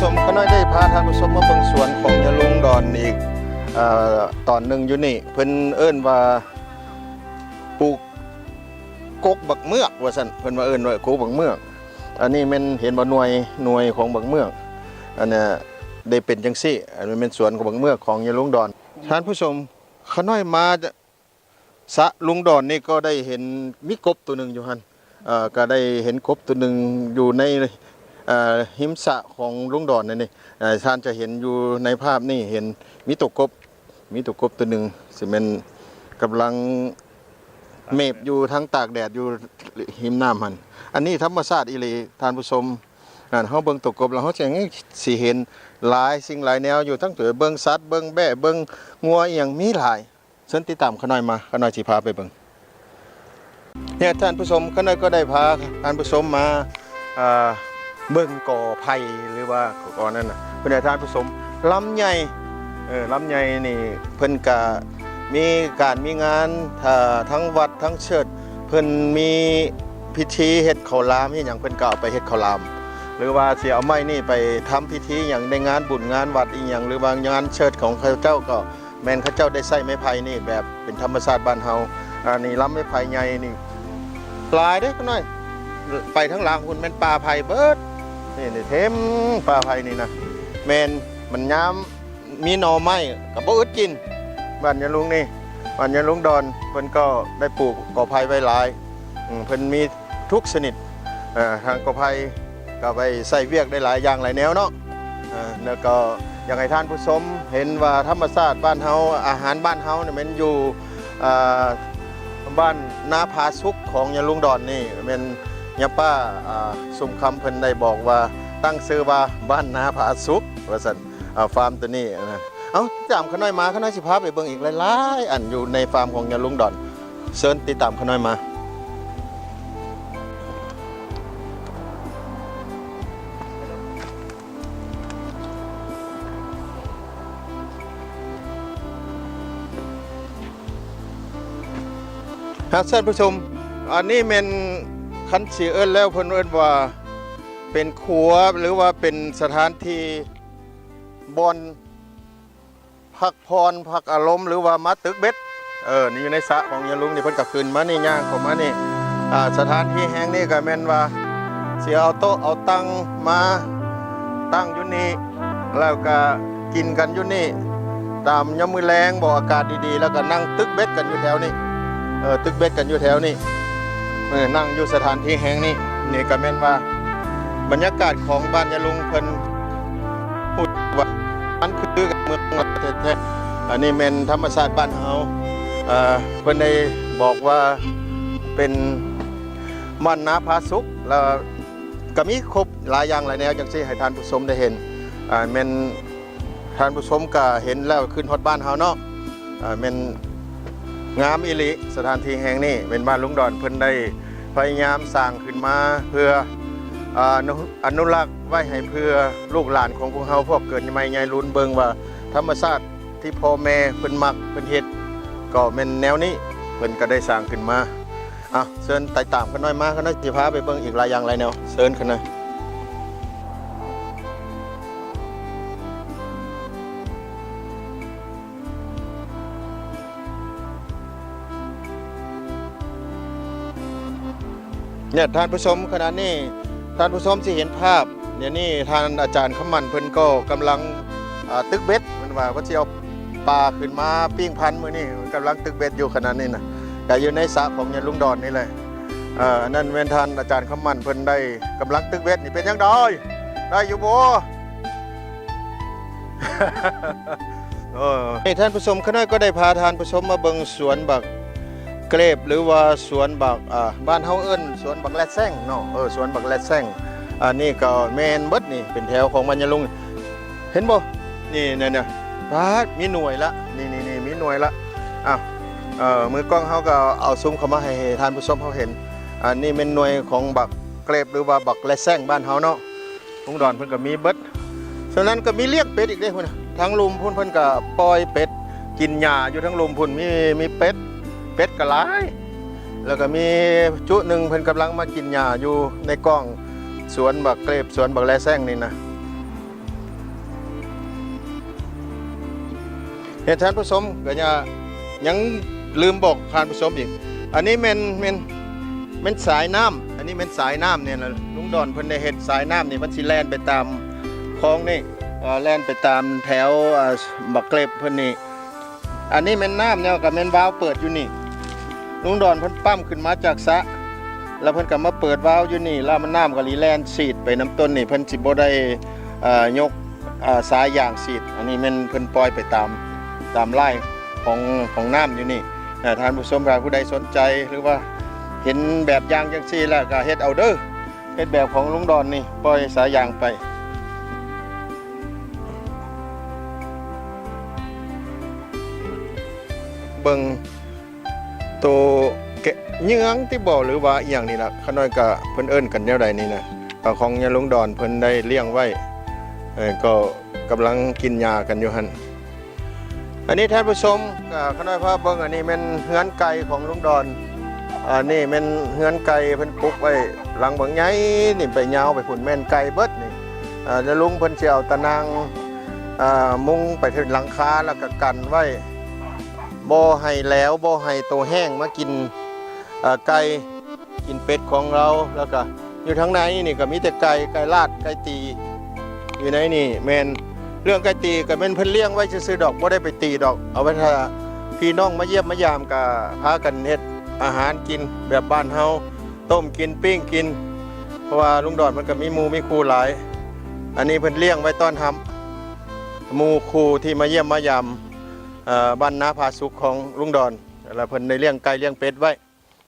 ຊົມ ຂ້ານ້ອຍໄດ້ພາທ່ານຜູ້ຊົມມາເບິ່ງສວນຂອງຍາລຸງດອນອີກ ເອີ ຕອນໜຶ່ງຢູ່ນີ້ ເພິ່ນເອີ້ນວ່າປູກກົກບັກເມືອກວ່າຊັ້ນ ເພິ່ນວ່າເອີ້ນວ່າກົກບັກເມືອກ. ອັນນີ້ແມ່ນເຫັນບໍ່ ໜ່ວຍ ໜ່ວຍຂອງບັກເມືອກ ອັນນະ ໄດ້ເປັນຈັ່ງຊີ້. ອັນນີ້ແມ່ນສວນຂອງບັກເມືອກຂອງຍາລຸງດອນ. ທ່ານຜູ້ຊົມ ຂ້ານ້ອຍມາ ສະລຸງດອນນີ້ກໍໄດ້ເຫັນມີກົບໂຕໜຶ່ງຢູ່ຫັ້ນ ເອີ ກໍໄດ້ເຫັນກົບໂຕໜຶ່ງຢູ່ໃນ ເອີ ຮິມສະຂອງລຸງດອນນີ້ ເອີ ທ່ານຈະເຫັນຢູ່ໃນພາບນີ້ ເຫັນມີໂຕກົບ ມີໂຕກົບໂຕໜຶ່ງ ຊິແມ່ນກຳລັງເໝບຢູ່ ທັງຕາກແດດຢູ່ຮິມນ້ຳຫັ້ນ. ອັນນີ້ທຳມະຊາດອີ່ຫຼີທ່ານຜູ້ຊົມ. ນັ້ນ ເຮົາເບິ່ງໂຕກົບແລ້ວ ເຮົາຈະ ຊິເຫັນຫຼາຍສິ່ງຫຼາຍແນວຢູ່ ທັງເບິ່ງສັດ ເບິ່ງແບ້ ເບິ່ງງົວ ອີ່ຫຍັງມີຫຼາຍ. ເຊີນຕິດຕາມຂ້ານ້ອຍມາ ຂ້ານ້ອຍຊິພາໄປເບິ່ງ. ເນຍ ທ່ານຜູ້ຊົມ ຂ້ານ້ອຍກໍໄດ້ພາທ່ານຜູ້ຊົມມາ ເອີ ເບິ່ງກໍໄຜ່ ຫຼືວ່າກໍນັ້ນນະ ເພິ່ນໃຫ້ທ່ານຜູ້ຊົມ ລຳໃຫຍ່ ເອີ ລຳໃຫຍ່ນີ້ ເພິ່ນກະມີການມີງານ ເອີ ທັງວັດທັງເຊີດ ເພິ່ນມີພິທີເຮັດເຂົ້າຫຼາມເຮັດຫຍັງ ເພິ່ນກໍເອົາໄປເຮັດເຂົ້າຫຼາມ ຫຼືວ່າຊິເອົາໄມ້ນີ້ໄປທຳພິທີຫຍັງໃນງານບຸນງານວັດອີ່ຫຍັງ ຫຼືວ່າງານເຊີດຂອງເຂົາເຈົ້າກໍ ແມ່ນເຂົາເຈົ້າໄດ້ໃຊ້ໄມ້ໄຜ່ນີ້ແບບເປັນທຳມະຊາດບ້ານເຮົາ. ອັນນີ້ລຳໄມ້ໄຜ່ໃຫຍ່ນີ້ຫຼາຍເດ້ຂ້ານ້ອຍ ໄປທາງຫຼັງພຸ້ນແມ່ນປ່າໄຜ່ເບິດ ນີ້ ນີ້ເຕັມປ່າໄຜ່ນີ້ນະ. ແມ່ນ ມັນຍາມມີໜໍ່ໄມ້ກໍບໍ່ອຶດກິນ. ບ້ານຍາລຸງນີ້ ບ້ານຍາລຸງດອນ ເພິ່ນກໍໄດ້ປູກກໍໄຜ່ໄວ້ຫຼາຍ ເພິ່ນມີທຸກຊະນິດ ເອີ ທາງກໍໄຜ່ ກໍໄປໃຊ້ວຽກໄດ້ຫຼາຍຢ່າງຫຼາຍແນວເນາະ. ເອີ ແລ້ວກໍຢາກໃຫ້ທ່ານຜູ້ຊົມເຫັນວ່າທຳມະຊາດບ້ານເຮົາ ອາຫານບ້ານເຮົານີ້ແມ່ນຢູ່ ເອີ ບ້ານນາຜາສຸກຂອງຍາລຸງດອນນີ້ ແມ່ນຍາປ້າ ເອີ ຊຸມຄຳ ເພິ່ນໄດ້ບອກວ່າຕັ້ງຊື່ວ່າບ້ານນາຜາສຸກວ່າຊັ້ນ. ເອົາ ຟາມໂຕນີ້ ເອົາ ຕາມຂ້ານ້ອຍມາ ຂ້ານ້ອຍຊິພາໄປເບິ່ງອີກຫຼາຍໆອັນຢູ່ໃນຟາມຂອງຍາລຸງດອນ. ເຊີນຕິດຕາມຂ້ານ້ອຍມາ. ທ່ານຜູ້ຊົມ ອັນນີ້ແມ່ນ ຄັນຊິເອີ້ນແລ້ວ ເພິ່ນເອີ້ນວ່າເປັນຄົວ ຫຼືວ່າເປັນສະຖານທີ່ບ່ອນ ພັກຜ່ອນ ພັກອາລົມ ຫຼືວ່າມາຕຶກເບັດ. ເອີ ນີ້ຢູ່ໃນສະຂອງຍາລຸງນີ້ ເພິ່ນກໍຂຶ້ນມານີ້ ຍ່າງເຂົ້າມານີ້ ອາ ສະຖານທີ່ແຫ່ງນີ້ກໍແມ່ນວ່າຊິເອົາໂຕະເອົາຕັ່ງມາຕັ້ງຢູ່ນີ້ ແລ້ວກໍກິນກັນຢູ່ນີ້ ຕາມຍາມມື້ແລງບໍ ອາກາດດີໆ ແລ້ວກໍນັ່ງຕຶກເບັດກັນຢູ່ແຖວນີ້ ເອີ ຕຶກເບັດກັນຢູ່ແຖວນີ້ ເອີ ນັ່ງຢູ່ສະຖານທີ່ແຫ່ງນີ້. ນີ້ກໍແມ່ນວ່າບັນຍາກາດຂອງບ້ານຍາລຸງເພິ່ນ ຮູ້ວ່າມັນຄືກັບເມືອງລາວແທ້ໆ. ອັນນີ້ແມ່ນທຳມະຊາດບ້ານເຮົາ ເອີ ເພິ່ນໄດ້ບອກວ່າເປັນບ້ານນາຜາສຸກ ແລ້ວກໍມີຄົບຫຼາຍຢ່າງຫຼາຍແນວຈັ່ງຊີ້ ໃຫ້ທ່ານຜູ້ຊົມໄດ້ເຫັນ ອາ ແມ່ນ ທ່ານຜູ້ຊົມກໍເຫັນແລ້ວຄິດຮອດບ້ານເຮົາເນາະ ອາ ແມ່ນງາມອີ່ຫຼີ. ສະຖານທີ່ແຫ່ງນີ້ແມ່ນບ້ານລຸງດອນ ເພິ່ນໄດ້ພະຍາຍາມສ້າງຂຶ້ນມາເພື່ອ ອາ ອະນຸ ອະນຸລັກໄວ້ໃຫ້ເພື່ອລູກຫຼານຂອງພວກເຮົາ ພວກເກີດໃໝ່ໃຫຍ່ລຸນເບິ່ງວ່າທຳມະຊາດທີ່ພໍ່ແມ່ເພິ່ນມັກເພິ່ນເຮັດກໍແມ່ນແນວນີ້ ເພິ່ນກໍໄດ້ສ້າງຂຶ້ນມາ. ເອົາ ເຊີນຕິດຕາມຂ້ານ້ອຍມາ ຂ້ານ້ອຍຊິພາໄປເບິ່ງອີກຫຼາຍຢ່າງຫຼາຍແນວ ເຊີນຂ້ານ້ອຍ. ເນຍ ທ່ານຜູ້ຊົມ ຂະນະນີ້ທ່ານຜູ້ຊົມຊິເຫັນພາບ ດຽວນີ້ທ່ານອາຈານຄຳໝັ້ນເພິ່ນກໍກຳລັງ ອາ ຕຶກເບັດ ເພິ່ນວ່າເພິ່ນຊິເອົາປາຂຶ້ນມາປີ້ງພັນມື້ນີ້ ກຳລັງຕຶກເບັດຢູ່ຂະນະນີ້ນະ ກະຢູ່ໃນສະຂອງຍາລຸງດອນນີ້ແຫຼະ. ເອີ ອັນນັ້ນແມ່ນທ່ານອາຈານຄຳໝັ້ນເພິ່ນໄດ້ກຳລັງຕຶກເບັດນີ້ ເປັນຈັ່ງໃດ ໄດ້ຢູ່ບໍ່? ເອີ ນີ້ທ່ານຜູ້ຊົມ ຂ້ານ້ອຍກໍໄດ້ພາທ່ານຜູ້ຊົມມາເບິ່ງສວນບັກເກລບ ຫຼືວ່າສວນບັກ ອາ ບ້ານເຮົາເອີ້ນສວນບັກແລດແຊງເນາະ ເອີ ສວນບັກແລດແຊງ. ອັນນີ້ກໍແມ່ນເບິດນີ້ ເປັນແຖວຂອງບ້ານຍາລຸງ ເຫັນບໍ່? ນີ້ ນີ້ ນີ້ ປາດ ມີໜ່ວຍລະ ນີ້ ນີ້ ນີ້ ມີໜ່ວຍລະ. ອ້າວ ເອີ ມືກ້ອງເຮົາກໍເອົາຊູມເຂົ້າມາໃຫ້ທ່ານຜູ້ຊົມເຮົາເຫັນ ອັນນີ້ແມ່ນໜ່ວຍຂອງບັກເກລບ ຫຼືວ່າບັກແລດແຊງບ້ານເຮົາເນາະ. ລຸງດອນເພິ່ນກໍມີເບິດ. ສະນັ້ນກໍມີລ້ຽງເປັດອີກເດ້ພຸ້ນນະ ທາງລຸ່ມພຸ້ນເພິ່ນກໍປ່ອຍເປັດກິນຫຍ້າຢູ່ທາງລຸ່ມພຸ້ນ ມີ ມີເປັດ ເປັດກໍຫຼາຍ. ແລ້ວກໍມີຈຸໜຶ່ງເພິ່ນກຳລັງມາກິນຫຍ້າຢູ່ໃນກ້ອງສວນບັກເກລບ ສວນບັກແລແຊງນີ້ນະ. ແມ່ນ ທ່ານຜູ້ຊົມ ກໍຍັງ ຍັງລືມບອກທ່ານຜູ້ຊົມອີກ ອັນນີ້ແມ່ນ ແມ່ນ ແມ່ນສາຍນ້ຳ ອັນນີ້ແມ່ນສາຍນ້ຳນີ້ລະ ລຸງດອນເພິ່ນໄດ້ເຮັດສາຍນ້ຳນີ້ ມັນຊິແລ່ນໄປຕາມຄອງນີ້ ເອີ ແລ່ນໄປຕາມແຖວ ເອີ ບັກເກລັບເພິ່ນນີ້ ອັນນີ້ແມ່ນນ້ຳແນວ ກໍແມ່ນວາວເປີດຢູ່ນີ້ ລຸງດອນເພິ່ນປ້ຳຂຶ້ນມາຈາກສະ ແລ້ວເພິ່ນກໍມາເປີດວາວຢູ່ນີ້ ແລ້ວມັນ ນ້ຳກໍຊິແລ່ນສີດໄປນຳຕົ້ນນີ້ ເພິ່ນຊິບໍ່ໄດ້ ເອີ ຍົກ ເອີ ສາຍຢາງສີດ ອັນນີ້ແມ່ນເພິ່ນປ່ອຍໄປຕາມ ຕາມລາຍຂອງ ຂອງນ້ຳຢູ່ນີ້ ເອີ ທ່ານຜູ້ຊົມ ຖ້າຜູ້ໃດສົນໃຈ ຫຼືວ່າເຫັນແບບຢ່າງຈັ່ງຊີ້ແລ້ວກໍເຮັດເອົາເດີ້ ເຮັດແບບຂອງລຸງດອນນີ້ ປ່ອຍສາຍຢາງໄປ ເບິ່ງ ໂຕແກະເຍືອງຕິບໍ ຫຼືວ່າອີ່ຫຍັງນີ້ລະ ຂ້ານ້ອຍກະເພິ່ນເອີ້ນກັນແນວໃດນີ້ນະ ຂອງຍາລຸງດອນເພິ່ນໄດ້ລ້ຽງໄວ້ ເອີ ກໍກຳລັງກິນຫຍ້າກັນຢູ່ຫັ້ນ ອັນນີ້ທ່ານຜູ້ຊົມ ຂ້ານ້ອຍພາເບິ່ງ ອັນນີ້ແມ່ນເຮືອນໄກ່ຂອງລຸງດອນ ອັນນີ້ແມ່ນເຮືອນໄກ່ເພິ່ນປຸກໄວ້ຫຼັງບັກໃຫຍ່ນີ້ ໄປຍາວໄປພຸ້ນແມ່ນໄກ່ເບິດນີ້ ແລ້ວລຸງເພິ່ນຊິເອົາຕາໜ່າງ ມຸງໄປເຖິງຫຼັງຄາ ແລ້ວກໍກັນໄວ້ ບໍ່ໃຫ້ແຫຼວ ບໍ່ໃຫ້ໂຕແຫ້ງມາກິນ ເອີ ໄກ່ ກິນເປັດຂອງລາວ ແລ້ວກະຢູ່ທາງໃນນີ້ກະມີແຕ່ໄກ່ ໄກ່ລາດ ໄກ່ຕີ ຢູ່ໃນນີ້ແມ່ນ ເລື່ອງໄກ່ຕີກະແມ່ນເພິ່ນລ້ຽງໄວ້ຊື່ໆດອກ ບໍ່ໄດ້ໄປຕີດອກ ເອົາໄວ້ຖ້າພີ່ນ້ອງມາຢ້ຽມມາຢາມກະພາກັນເຮັດອາຫານກິນແບບບ້ານເຮົາ ຕົ້ມກິນ ປີ້ງກິນ ເພາະວ່າລຸງດອນເພິ່ນກະມີໝູ່ມີຄູ່ຫຼາຍ ອັນນີ້ເພິ່ນລ້ຽງໄວ້ຕ້ອນຮັບໝູ່ຄູ່ທີ່ມາຢ້ຽມມາຢາມ ເອີ ບ້ານນາຜາສຸກຂອງລຸງດອນ ແລ້ວເພິ່ນໄດ້ລ້ຽງໄກ່ລ້ຽງເປັດໄວ້